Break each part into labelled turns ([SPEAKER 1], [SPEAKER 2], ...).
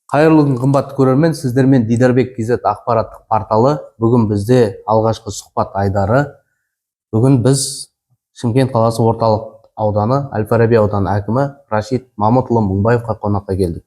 [SPEAKER 1] Қайырлы күн, қымбатты көрермен! Сіздермен Дидарбек KZ ақпараттық порталы. Бүгін бізде алғашқы сұхбат айдары. Бүгін біз Шымкент қаласы, орталық ауданы, әл Фараби ауданы әкімі Рашид Мамытұлы Мыңбаевқа қонаққа келдік.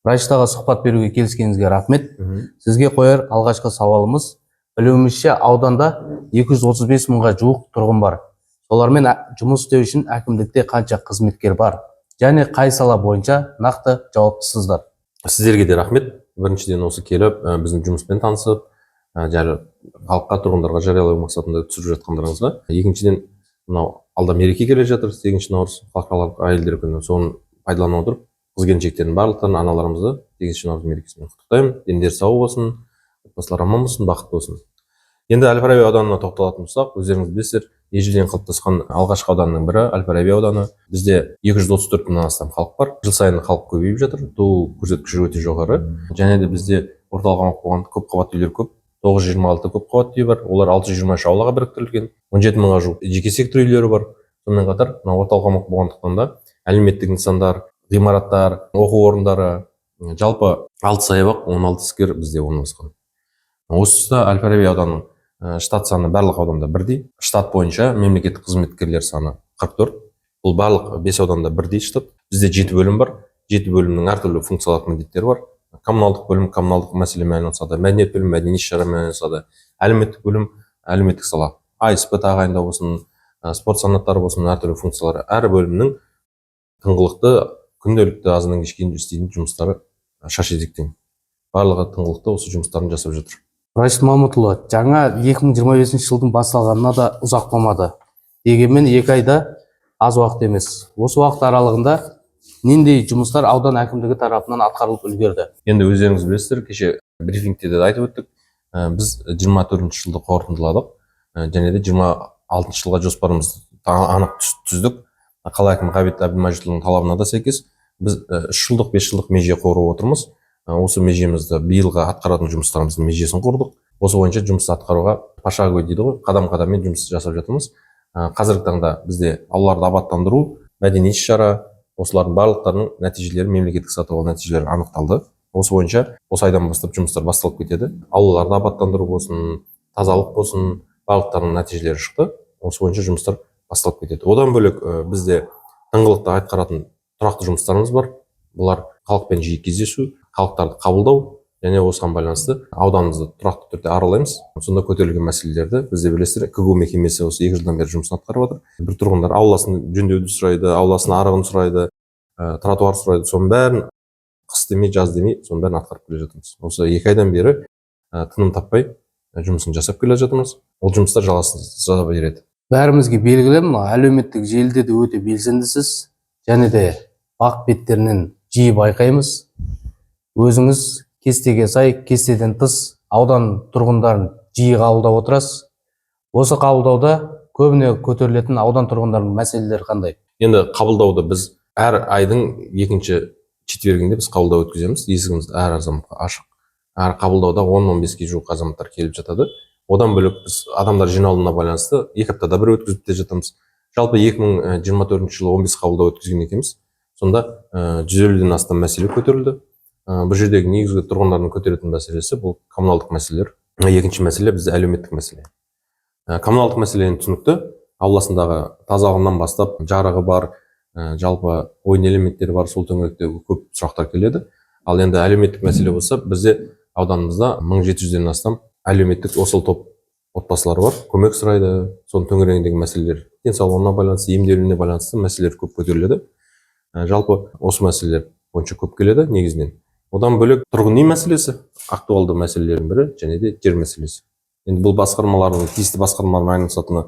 [SPEAKER 1] Рашид аға, сұхбат беруге келіскеніңізге рахмет. Сізге қояр алғашқы сауалымыз: білуімізше, ауданда 235 мыңға жуық тұрғын бар. Солармен жұмыс істеу үшін әкімдікте қанша қызметкер бар және қай сала бойынша нақты жауаптысыздар?
[SPEAKER 2] Сіздерге де рахмет. Біріншіден, осы келіп, біздің жұмыспен танысып, халыққа, тұрғындарға жариялау мақсатында түсіріп жатқандарыңызға. Екіншіден, мынау алда мереке келе жатыр, 8 наурыз, Халықаралық әйелдер күні. Соны пайдалана отырып, қыз келіншектердің барлықтарын, аналарымызды 8 наурыз мерекесімен құттықтаймын. Дендері сау болсын, отбасылары аман болсын, бақытты болсын. Енді әл Фараби ауданына тоқталатын болсақ, өздеріңіз білесіздер, ежелден қалыптасқан алғашқы ауданның бірі әл Фараби ауданы. Бізде 234 мыңнан астам халық бар. Жыл сайын халық көбейіп жатыр, туу көрсеткіші өте жоғары. Және де бізде орталық аумақ болған, көп қабатты үйлер көп, 926 көп қабатты үй бар, олар 623 аулаға біріктірілген, 17 мыңға жуық жеке сектор үйлері бар. Сонымен қатар, мына орталық аумақ болғандықтан да, әлеуметтік нысандар, ғимараттар, оқу орындары, жалпы алты саябақ, 16 сквер бізде орналасқан. Осы тұста әл Фараби ауданының штат саны барлық ауданда бірдей. Штат бойынша мемлекеттік қызметкерлер саны 44. Бұл барлық бес ауданда бірдей штат. Бізде жеті бөлім бар. Жеті бөлімнің әртүрлі функциялық міндеттері бар. Коммуналдық бөлім коммуналдық мәселемен айналысады, мәдениет бөлімі мәдени іс шарамен айналысады, әлеуметтік бөлім әлеуметтік сала, АСП тағайындау болсын, спорт санаттары болсын, әртүрлі функциялары. Әр бөлімнің тыңғылықты, күнделікті азаннан кешке дейін істейтін жұмыстары шаш етектен. Барлығы тыңғылықты осы жұмыстарын жасап жатыр.
[SPEAKER 1] Рашид Мамытұлы, жаңа 2025 жылдың басталғанына да ұзақ болмады. Дегенмен 2 айда аз уақыт емес. Осы уақыт аралығында нендей жұмыстар аудан әкімдігі тарапынан атқарылып үлгерді?
[SPEAKER 2] Енді өздеріңіз білесіздер, кеше брифингте де айтып өттік. Біз 24 жылды қорытындыладық және де 26 жылға жоспарымызды анық түздік. Қала әкімі Ғабит Әбдімәжитұлының талабына да сәйкес, біз 3 жылдық, 5 жылдық меже құрып отырмыз. Осы межемізді, биылғы атқаратын жұмыстарымыздың межесін құрдық. Осы бойынша жұмыс атқаруға пошаговый дейді ғой, қадам қадаммен жұмыс жасап жатырмыз. Қазіргі таңда бізде аулаларды абаттандыру, мәдени іс шара, осылардың барлықтарының нәтижелері, мемлекеттік сатып алу нәтижелері анықталды. Осы бойынша осы айдан бастап жұмыстар басталып кетеді. Аулаларды абаттандыру болсын, тазалық болсын, барлықтарының нәтижелері шықты. Осы бойынша жұмыстар басталып кетеді. Одан бөлек, бізде тыңғылықты атқаратын тұрақты жұмыстарымыз бар. Бұлар халықпен жиі кездесу, халықтарды қабылдау және осыған байланысты ауданымызды тұрақты түрде аралаймыз. Сонда көтерілген мәселелерді, бізде, білесіздер, КГУ мекемесі осы 2 жылдан бері жұмысын атқарып жатыр. Бір тұрғындар ауласын жөндеуді сұрайды, ауласының арығын сұрайды, тротуар сұрайды. Соның бәрін қыс демей, жаз демей, соның бәрін атқарып келе жатырмыз. Осы 2 айдан бері тыным таппай жұмысын жасап келе жатырмыз. Ол жұмыстар жалғаса береді.
[SPEAKER 1] Бәрімізге белгілі, мына әлеуметтік желіде де өте белсендісіз және де бақ беттерінен жиі байқаймыз. Өзіңіз кестеге сай, кестеден тыс аудан тұрғындарын жиі қабылдап отырасыз. Осы қабылдауда көбіне көтерілетін аудан тұрғындарының мәселелері қандай?
[SPEAKER 2] Енді қабылдауды біз әр айдың екінші четвергінде біз қабылдау өткіземіз. Есігіміз әр азаматқа ашық. Әр қабылдауда 10-15-ке жуық азаматтар келіп жатады. Одан бөлек, біз адамдар жиналуына байланысты 2 аптада бір өткізіп те жатамыз. Жалпы 2024 жылы 15 қабылдау өткізген екенбіз. Сонда 150-ден астам мәселе көтерілді. Бұл жердегі негізгі тұрғындардың көтеретін мәселесі бұл коммуналдық мәселелер. Екінші мәселе бізде әлеуметтік мәселе. Коммуналдық мәселені түсінікті, ауласындағы тазалығынан бастап жарығы бар, жалпы ойын элементтері бар, сол төңіректе көп сұрақтар келеді. Ал енді әлеуметтік мәселе болса, бізде ауданымызда 1700-ден астам әлеуметтік осал топ отбасылары бар, көмек сұрайды. Соның төңірегіндегі мәселелер, денсаулығына байланысты, емделуіне байланысты мәселелер көп көтеріледі. Жалпы осы мәселелер бойынша көп келеді негізінен. Одан бөлек, тұрғын үй мәселесі актуалды мәселелердің бірі және де жер мәселесі. Енді бұл басқармалардың, тиісті басқармалардың айналысатыны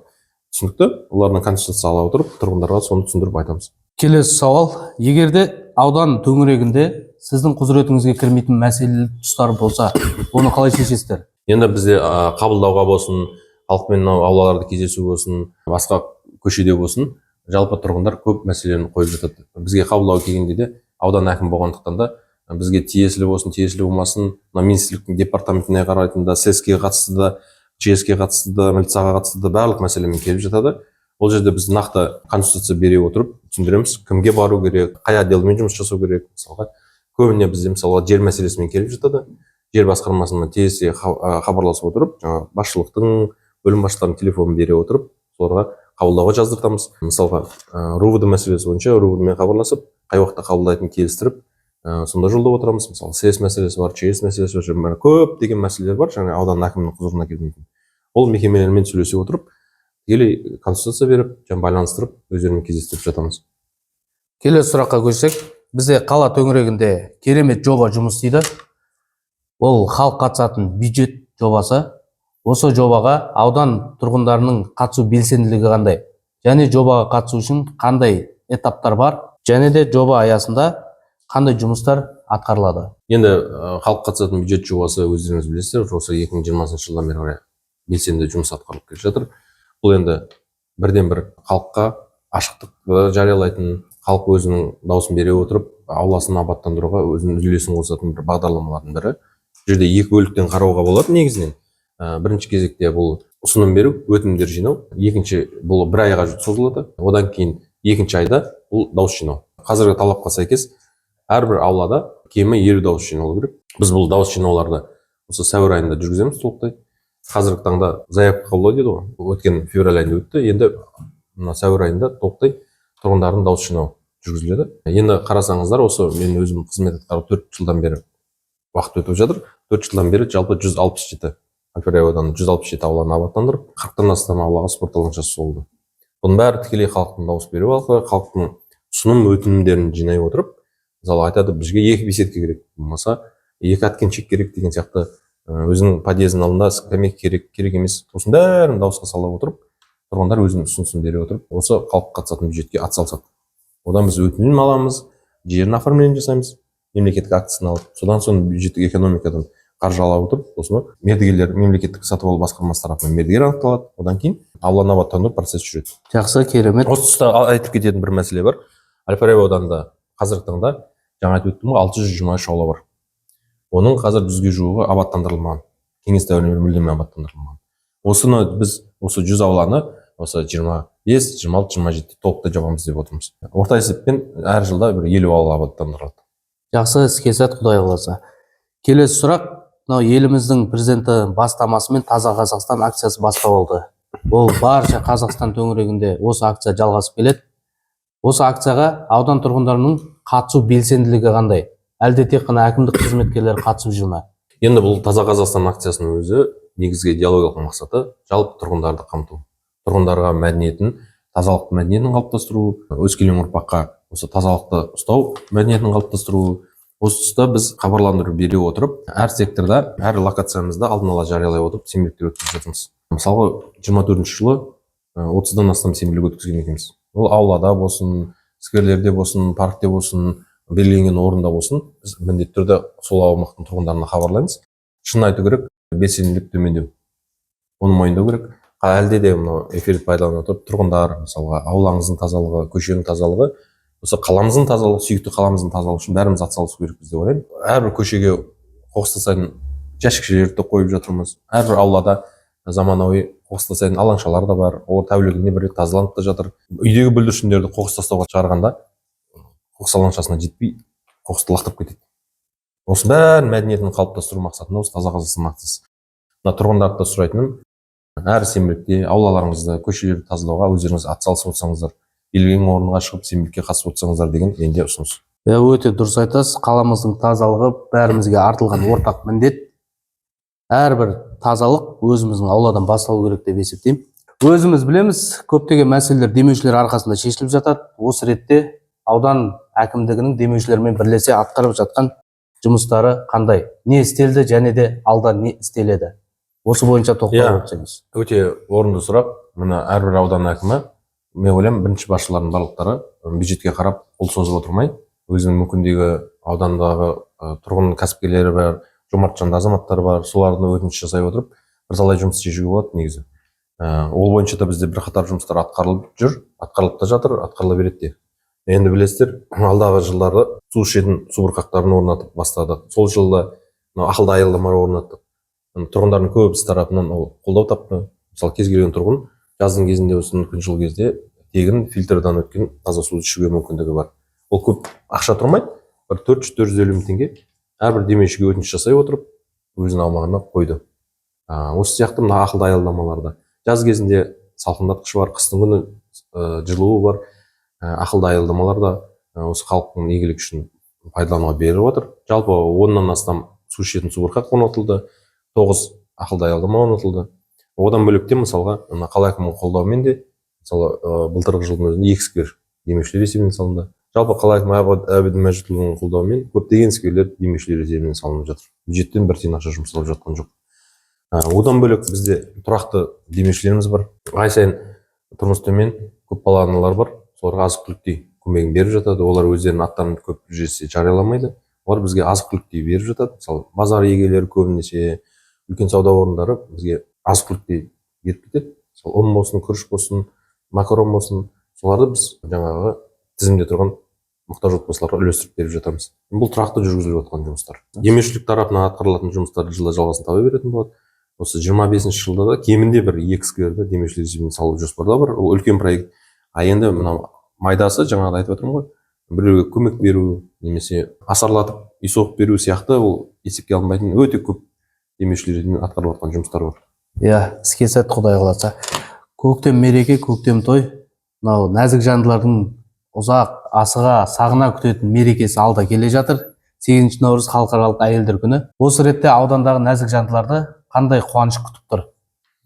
[SPEAKER 2] түсінікті. Олардан консультация ала отырып, тұрғындарға соны түсіндіріп айтамыз.
[SPEAKER 1] Келесі сауал: егер де аудан төңірегінде сіздің құзыретіңізге кірмейтін мәселелі тұстар болса, оны қалай шешесіздер?
[SPEAKER 2] Енді бізде қабылдауға болсын, халықпен мынау аулаларда кездесу болсын, басқа көшеде болсын, жалпы тұрғындар көп мәселелерін қойып жатады. Бізге қабылдауға келгенде де, аудан әкімі болғандықтан да, бізге тиесілі болсын, тиесілі болмасын, мына министрліктің департаментіне қарайтын да, СЭС-ке қатысты да, ЧС-ке қатысты да, милицияға қатысты да, барлық мәселемен келіп жатады. Ол жерде біз нақты консультация бере отырып түсіндіреміз: кімге бару керек, қай отделмен жұмыс жасау керек. Мысалға, Көбіне бізде, мысалға, жер мәселесімен келіп жатады. Жер басқармасына тез хабарласып отырып, жаңағы басшылықтың, бөлім басшыларының телефонын бере отырып, соларға қабылдауға жаздыртамыз. Мысалға, РУВД мәселесі бойынша РУВД мен хабарласып, қай уақытта қабылдайтынын келістіріп, сонда жолдап отырамыз. Мысалы, СЭС мәселесі бар, ЧС мәселесі бар, міне, көптеген мәселелер бар жаңа аудан әкімінің құзырына келмейтін. Ол мекемелермен сөйлесе отырып, тікелей консультация беріп және байланыстырып, өздерімен кездестіріп жатамыз.
[SPEAKER 1] Келесі сұраққа көшсек, бізде қала төңірегінде керемет жоба жұмыс істейді. Ол халық қатысатын бюджет жобасы. Осы жобаға аудан тұрғындарының қатысу белсенділігі қандай және жобаға қатысу үшін қандай этаптар бар және де жоба аясында қандай жұмыстар атқарылады?
[SPEAKER 2] Енді халық қатысатын бюджет жобасы, өздеріңіз білесіздер, осы 2020 жылдан бері қарай белсенді жұмыс атқарылып келе жатыр. Бұл енді бірден бір халыққа ашықтықты жариялайтын, халық өзінің дауысын бере отырып, ауласын абаттандыруға өзінің үлесін қосатын бір бағдарламалардың бірі. Бұл жерде екі бөліктен қарауға болады негізінен. Бірінші кезекте бұл ұсыным беру, өтінімдер жинау. Екінші, бұл бір айға созылады. Одан кейін екінші айда бұл дауыс жинау. Қазіргі талапқа сәйкес әрбір аулада кемі 50 дауыс жиналу керек. Біз бұл дауыс жинауларды осы сәуір айында жүргіземіз толықтай. Қазіргі таңда заявка қабылдау дейді ғой, өткен февраль айында өтті. Енді мына сәуір айында толықтай тұрғындардың дауыс жинау жүргізіледі. Енді қарасаңыздар, осы мен өзім қызмет атқарып 4 жылдан бері уақыт өтіп жатыр. 4 жылдан бері жалпы 167, Әл-Фараби ауданы 167 ауланы абаттандырып, 40-тан астам аулаға спорт алаңшасы соғылды. Бұның бәрі тікелей халықтың дауыс беруі арқылы, халықтың ұсыным өтінімдерін жинай отырып. Мысалы, айтады, бізге екі беседка керек, болмаса екі әткеншек керек деген сияқты, өзінің подъезінің алдында скамейка керек, керек емес, осының бәрін дауысқа сала отырып, тұрғындар өзінің ұсынысын бере отырып, осы халық қатысатын бюджетке атсалысады. Одан біз өтінім аламыз, жерін оформление жасаймыз, мемлекеттік актісін алып, содан соң бюджеттік экономикадан қаржы ала отырып, осыны мердігерлер, мемлекеттік сатып алу басқармасы тарапынан мердігер анықталады. Одан кейін ауланы абаттандыру процесі жүреді.
[SPEAKER 1] Жақсы, керемет.
[SPEAKER 2] Осы тұста айтып кететін бір мәселе бар. Әл Фараби ауданында қазіргі таңда, жаңа айтып өттім ғой, 623 аула бар. Оның қазір 100-ге жуығы абаттандырылмаған, кеңес дәуірінен бері мүлдем абаттандырылмаған. Осыны біз, осы 100 ауланы осы 25, 26, 27 толықтай жабамыз деп отырмыз. Орта есеппен әр жылда бір 50 аула абаттандырылады.
[SPEAKER 1] Жақсы, іске сәт, құдай қаласа. Келесі сұрақ. Мынау еліміздің президенті бастамасымен «Таза Қазақстан» акциясы бастау алды. Ол барша Қазақстан төңірегінде осы акция жалғасып келеді. Осы акцияға аудан тұрғындарының қатысу белсенділігі қандай? Әлде тек қана әкімдік қызметкерлері қатысып жүр ме?
[SPEAKER 2] Енді бұл «Таза Қазақстан» акциясының өзі негізгі идеологиялық мақсаты жалпы тұрғындарды қамту, тұрғындарға мәдениетін, тазалық мәдениетін қалыптастыру, өскелең ұрпаққа осы тазалықты ұстау мәдениетін қалыптастыру. Осы тұста біз хабарландыру бере отырып, әр секторда, әр локациямызда алдын ала жариялай отырып, сенбіліктер өткізіп жатырмыз. Мысалға, 24-жылы 30-дан астам сенбілік өткізген екенбіз. Ол аулада болсын, скверлерде болсын, паркте болсын, белгіленген орында болсын, біз міндетті түрде сол аумақтың тұрғындарына хабарлаймыз. Шынын айту керек, белсенділік төмендеу, оны мойындау керек. Әлде де мынау эфирді пайдалана отырып, тұрғындар, мысалға, аулаңыздың тазалығы, көшенің тазалығы, осы қаламыздың тазалығы, сүйікті қаламыздың тазалығы үшін бәріміз атсалысу керекпіз деп ойлаймын. Әрбір көшеге қоқыс тастайтын жәшікшелерді де қойып жатырмыз. Әрбір аулада заманауи қоқыс тастайтын алаңшалар да бар, ол тәулігіне бір рет тазаланып та жатыр. Үйдегі бүлдіршіндерді қоқыс тастауға шығарғанда, қоқыс алаңшасына жетпей, қоқысты лақтырып кетеді. Осы бәрін мәдениетін қалыптастыру мақсатында осы «Таза Қазақстан» акциясы. Мына тұрғындарды да сұрайтыным, әр сенбілікте аулаларыңызды, көшелерді тазалауға өздеріңіз атсалысып отырсаңыздар, белгіленген орынға шығып, сенбілікке қатысып отырсаңыздар деген менде ұсыныс.
[SPEAKER 1] Иә, өте дұрыс айтасыз. Қаламыздың тазалығы бәрімізге артылған ортақ міндет. Әрбір тазалық өзіміздің ауладан басталу керек деп есептеймін. Өзіміз білеміз, көптеген мәселелер демеушілер арқасында шешіліп жатады. Осы ретте аудан әкімдігінің демеушілермен бірлесе атқарып жатқан жұмыстары қандай? Не істелді және де алда не істеледі? Осы бойынша тоқталып өтсеңіз.
[SPEAKER 2] Өте орынды сұрақ. Мына әрбір аудан әкімі, мен ойлаймын, бірінші басшылардың барлықтары бюджетке қарап қол созып отырмай, өзінің мүмкіндігі аудандағы тұрғын кәсіпкерлері бар, жомарт жанды азаматтар бар, солардың өтініш жасай отырып, бірталай жұмыс шешуге болады негізі. Ол бойынша да бізде бірқатар жұмыстар атқарылып жүр, атқарылып та жатыр, атқарыла береді де. Енді білесіздер, алдағы жылдары су ішетін су бұрқақтарын орнатып бастадық. Сол жылы мынау ақылды аялдамалар орнаттық. Тұрғындардың көбісі тарапынан ол қолдау тапты. Мысалы, кез келген тұрғын жаздың кезінде болсын, күн жылы кезде тегін фильтрдан өткен таза суды ішуге мүмкіндігі бар. Ол көп ақша тұрмайды. бір 400-450 мың теңге әрбір демеушіге өтініш жасай отырып өзінің аумағына қойды. Осы сияқты мына ақылды аялдамаларда жаз кезінде салқындатқышы бар, қыстың күні жылуы бар. Ақылды аялдамалар да осы халықтың игілігі үшін пайдалануға беріліп отыр. Жалпы 10-нан астам су ішетін субұрқақ орнатылды, 9 ақылды аялдама орнатылды. Одан бөлек те, мысалға, мына қала әкімінің қолдауымен де, мысалы, былтырғы жылдың өзінде екі сквер демеушілер есебінен салынды. Жалпы қала әкімі Әбіл Мәжитұлының қолдауымен көптеген скверлер демеушілер есебінен салынып жатыр, бюджеттен бір тиын ақша жұмсалып жатқан жоқ. Одан бөлек бізде тұрақты демеушілеріміз бар. Ай сайын тұрмысы төмен көпбалалы аналар бар, соларға азық түліктей көмегін беріп жатады. Олар өздерінің аттарын көп жерде жарияламайды, олар бізге азық түліктей беріп жатады. Мысалы, базар егелері, көбінесе үлкен сауда орындары бізге азық түліктей беріп кетеді. Мысалы, ұн болсын, күріш болсын, макарон болсын, соларды біз жаңағы тізімде тұрған мұқтаж отбасыларға үлестіріп беріп жатамыз. Бұл тұрақты жүргізіліп жатқан жұмыстар. Демеушілік тарапынан атқарылатын жұмыстар жылда жалғасын таба беретін болады. Осы 25-ші жылда да кемінде бір екі скверді демеушілер есебінен салу жоспарда бар. Ол үлкен проект. А енді мынау майдасы, жаңағыда айтып отырмын ғой, біреуге көмек беру немесе асарлатып үй соғып беру сияқты, ол есепке алынбайтын өте көп демеушілерден атқарылып жатқан жұмыстар бар.
[SPEAKER 1] Иә, іске сәт, құдай қаласа. Көктем мереке, көктем той, мынау нәзік жандылардың ұзақ асыға сағына күтетін мерекесі алда келе жатыр. 8 наурыз, халықаралық әйелдер күні. Осы ретте аудандағы нәзік жандыларды қандай қуаныш күтіп тұр,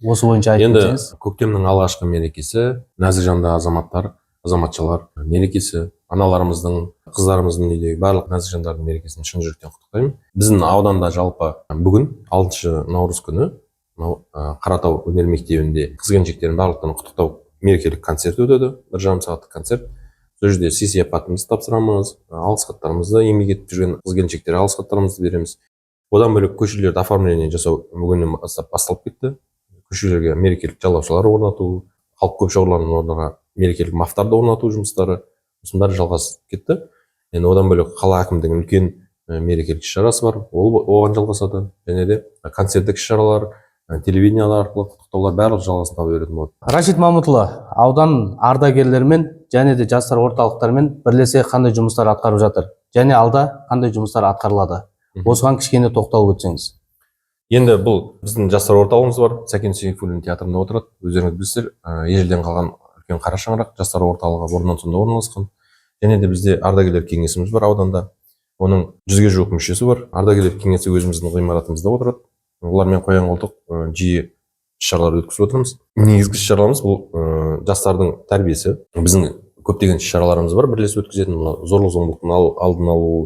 [SPEAKER 1] осы бойынша айтып
[SPEAKER 2] Енді
[SPEAKER 1] өтсеңіз.
[SPEAKER 2] көктемнің алғашқы мерекесі, нәзік жанды азаматтар, азаматшалар мерекесі, аналарымыздың, қыздарымыздың, үйдегі барлық нәзік жандардың мерекесін шын жүректен құттықтаймын. Біздің ауданда жалпы бүгін, 6 наурыз күні, мынау Қаратау өнер мектебінде қыз келіншектердің барлықтарын құттықтау мерекелік концерт өтеді, 1,5 сағаттық концерт. Сол жерде сый сияпатымызды тапсырамыз, алғыс хаттарымызды, еңбек етіп жүрген қыз келіншектерге алғыс хаттарымызды береміз. Одан бөлек көшелерді оформление жасау бүгіннен бастап басталып кетті. Көшелерге мерекелік жалаушалар орнату, халық көп шоғырланған орындарға мерекелік мафтарды орнату жұмыстары, осының бәрі жалғасып кетті. Енді одан бөлек қала әкімдігінің үлкен мерекелік іс шарасы бар, ол оған жалғасады. Және де концерттік іс шаралар, телевидениялар арқылы құттықтаулар, барлығы жалғасын таба беретін болады.
[SPEAKER 1] Рашид Мамытұлы, аудан ардагерлермен және де жастар орталықтарымен бірлесе қандай жұмыстар атқарып жатыр және алда қандай жұмыстар атқарылады? Осыған кішкене тоқталып өтсеңіз.
[SPEAKER 2] Енді бұл біздің жастар орталығымыз бар, Сәкен Сейфуллин театрында отырады. Өздеріңіз білесіздер, ежелден қалған үлкен қара шаңырақ жастар орталығы бұрыннан сонда орналасқан. Және де бізде ардагерлер кеңесіміз бар ауданда, оның 100-ге жуық мүшесі бар. Ардагерлер кеңесі өзіміздің ғимаратымызда отырады. Олармен қоян қолтық жиі іс шаралар өткізіп отырмыз. Негізгі іс шараларымыз бұл жастардың тәрбиесі. Біздің көптеген іс шараларымыз бар бірлесіп өткізетін: мына зорлық зомбылықтың алдын алу,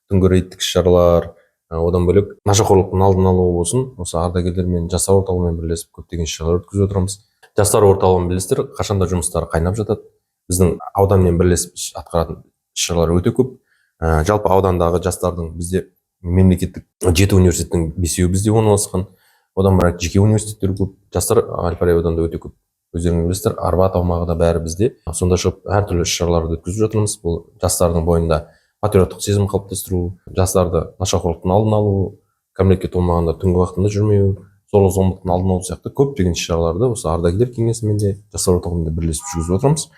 [SPEAKER 2] түнгі рейдтік іс шаралар, одан бөлек нашақорлықтың алдын алу болсын. Осы ардагерлермен, жастар орталығымен бірлесіп көптеген іс шаралар өткізіп отырамыз. Жастар орталығын білесіздер, қашанда жұмыстары қайнап жатады. Біздің ауданмен бірлесіп атқаратын іс шаралар өте көп. Жалпы аудандағы жастардың, бізде мемлекеттік жеті университеттің бесеуі бізде орналасқан, одан бөлек жеке университеттер көп. Жастар әл Фараби ауданында өте көп, өздеріңіз білесіздер. Арбат аумағы да, бәрі бізде. Сонда шығып әртүрлі іс шараларды өткізіп жатырмыз. Бұл жастардың бойында патриоттық сезім қалыптастыру, жастарды нашақорлықтың алдын алу, кәмелетке толмағандар түнгі уақытында жүрмеу, зорлық зомбылықтың алдын алу сияқты көптеген іс шараларды осы ардагерлер кеңесімен де, жастар орталығымен де бірлесіп жүргізіп отырмыз.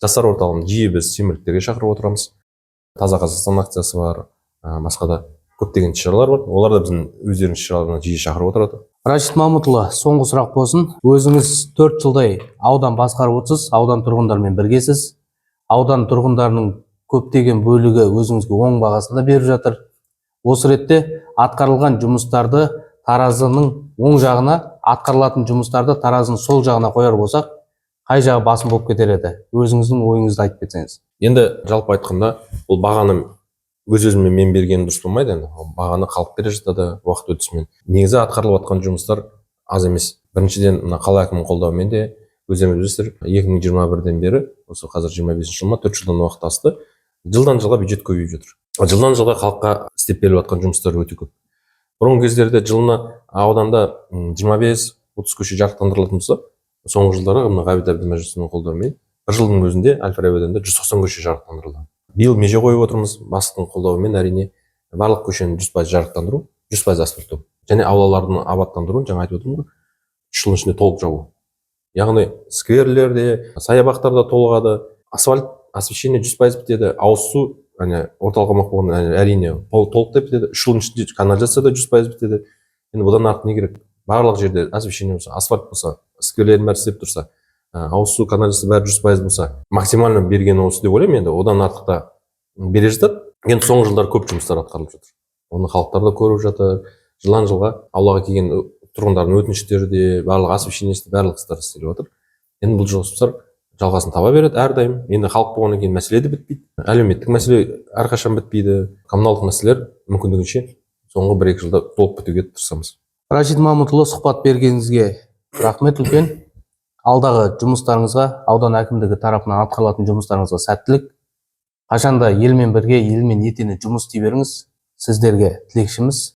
[SPEAKER 2] Жастар орталығын жиі біз сенбіліктерге шақырып отырамыз. Таза Қазақстан акциясы бар, басқа да көптеген іс шаралар бар, олар да біздің өздерінің іс шараларына жиі шақырып отырады.
[SPEAKER 1] Рашид Мамытұлы, соңғы сұрақ болсын. Өзіңіз 4 жылдай аудан басқарып отырсыз, аудан тұрғындарымен біргесіз. Аудан тұрғындарының көптеген бөлігі өзіңізге оң бағасын да беріп жатыр. Осы ретте атқарылған жұмыстарды таразының оң жағына, атқарылатын жұмыстарды таразының сол жағына қояр болсақ, қай жағы басым болып кетер еді? Өзіңіздің ойыңызды айтып кетсеңіз.
[SPEAKER 2] Енді жалпы айтқанда, бұл бағаны өз өзіме мен бергенім дұрыс болмайды. Енді ол бағаны халық бере жатады уақыт өтісімен. Негізі атқарылып жатқан жұмыстар аз емес. Біріншіден, мына қала әкімінің қолдауымен де, өздеріңіз білесіздер, 2021-ден бері, осы қазір 25-жыл ма, 4 жылдан уақыт асты, жылдан жылға бюджет көбейіп жатыр. Жылдан жылға халыққа істеп беріліп жатқан жұмыстар өте көп. Бұрынғы кездерде жылына ауданда 25-30 көше жарықтандырылатын болса, соңғы жылдары мына Ғабит Әбдімәжітұлының қолдауымен бір жылдың өзінде әл Фараби ауданында 190 көше жарықтандырылды. Биыл меже қойып отырмыз, бастықтың қолдауымен, әрине, барлық көшені 100% жарықтандыру, 100% асфальттау және аулалардың абаттандыруын, жаңа айтып отырмын ғой, 3 жылдың ішінде толық жабу. Яғни скверлер де, саябақтар да толығады, асфальт, освещение 100% бітеді, ауыз су Әне орталық аумақ болғанда, әрине, толықтай бітеді. 3 жылдың ішінде канализация да 100% бітеді. Енді бұдан артық не керек? Барлық жерде освещение болса, асфальт болса, скверлердің бәрі істеп тұрса, ауыз су, канализация, бәрі 100% болса, максимально берген осы деп ойлаймын. Енді одан артық та бере жатады. Енді соңғы жылдары көп жұмыстар атқарылып жатыр, оны халықтар да көріп жатыр. Жылдан жылға аулаға келген тұрғындардың өтініштері де, барлық освещениесі де, барлық істер істеліп жатыр. Енді бұл жұмыстар жалғасын таба береді әрдайым. Енді халық болғаннан кейін мәселе де бітпейді, әлеуметтік мәселе әрқашан бітпейді. Коммуналдық мәселелер мүмкіндігінше соңғы 1-2 жылда толық бітуге тырысамыз.
[SPEAKER 1] Рашид Мамытұлы, сұхбат бергеніңізге рахмет үлкен. Алдағы жұмыстарыңызға, аудан әкімдігі тарапынан атқарылатын жұмыстарыңызға сәттілік. Қашанда елмен бірге, елмен етене жұмыс істей беріңіз. Сіздерге тілекшіміз.